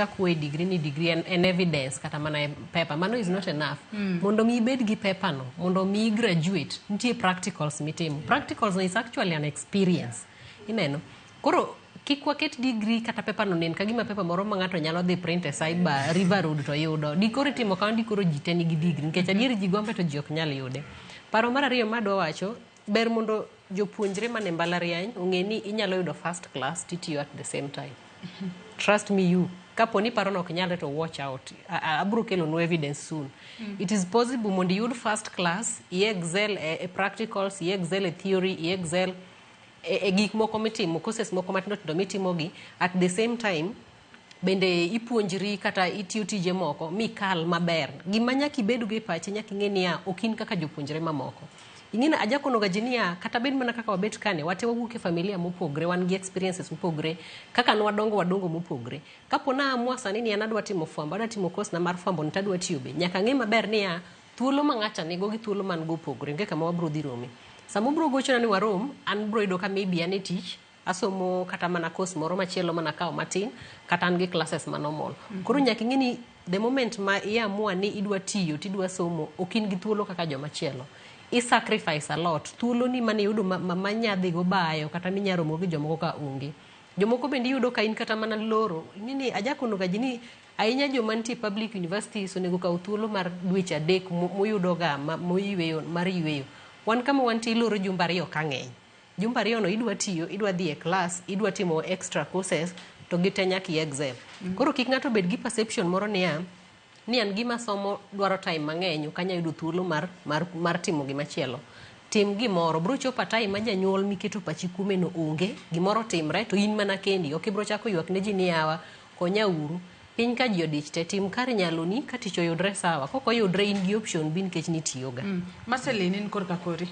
wachak wuoye degree ni degree en evidence kata mana e paper. Mano is not enough. Mondo mi ibed gi paper no, mondo mi graduate, nitie practicals mitimo. Practicals no is actually an experience. Ineno? Koro kik waket degree kata paper no nen ka gima paper moro ma ng'ato nyalo dhi print e cyber River Road to yudo. Dikoro itimo kamano dikoro ji te nigi degree nikech adier ji gombe to ji ok nyal yude. Paro mar ariyo madwa wacho, ber mondo jopuonjre mane mbalariany ong'e ni inyalo yudo first class titiyo at the same time. Trust me you. Kapo ni paro no ok nyalre to watch out. Abro kelonu evidence soon. It is possible mondo iyud first class, i excel e practicals, i excel e theory, i excel e gik moko mitimo, courses moko matindo tindo mitimogi at the same time bende ipuonjri kata itiyo tije moko mikal maber. Gima nyaka ibedgo e pachi nyaka ing'e niya ok in kaka jopuonjre mamoko. Ing'e ni ajakonoga ji niya kata bed mana kaka wabet kane wate wawuok e familia mopogre wan gi experiences mopogre kaka nwadongo wadongo mopogre. Kapo na amua sani ni an adwa timo fwambo adwa timo course na mar fwambo ni tadwa tiyo be nyaka ang'e maber niya thuolo ma ng'acha nigo gi thuolo man go opogre onge kama wabro dhi rome. Sama obro gochona ni warom an bro yudo ka maybe an e tich asomo kata mana course moro machielo manakawo matin kata an gi classes ma normal. Koro nyaka ing'e ni the moment ma iamua ni idwa tiyo tidwa somo ok in gi thuolo kaka joma chielo. I sacrifice a lot. Thuolo ni mane iyudo ma nyadhi go bayo kata minya romo gi jomoko ka onge. Jomoko bende iyudo ka in kata mana loro. Ing'e ni ajakono ga ji ni ahinya joma nitie public universities onego kaw thuolo mar dweche 3 muyudo ga moyweyo mar yweyo. Wan kama wantie iloro jumbe 2 ka ng'eny. Jumbe 2 no idwa tiyo, idwa dhi e class, idwa timo extra courses to gite nyaka i excel. Koro kik ng'ato bed gi perception moro niya ni an gima somo dwaro time mang'eny ok anyal yudo thuolo mar timo gima chielo. Tim gimoro, bro chopo a time ma janyuol miketo pachi kuome no onge, gimoro timre to in mana kendi, ok ibro chako ywak ne ji ni yawa, konya uru. Piny ka ji odich te, tim kar nyaloni ka tich oyudre sawa, kok oyudre in gi option B nikech nitiyoga. Marceline, in korka kori.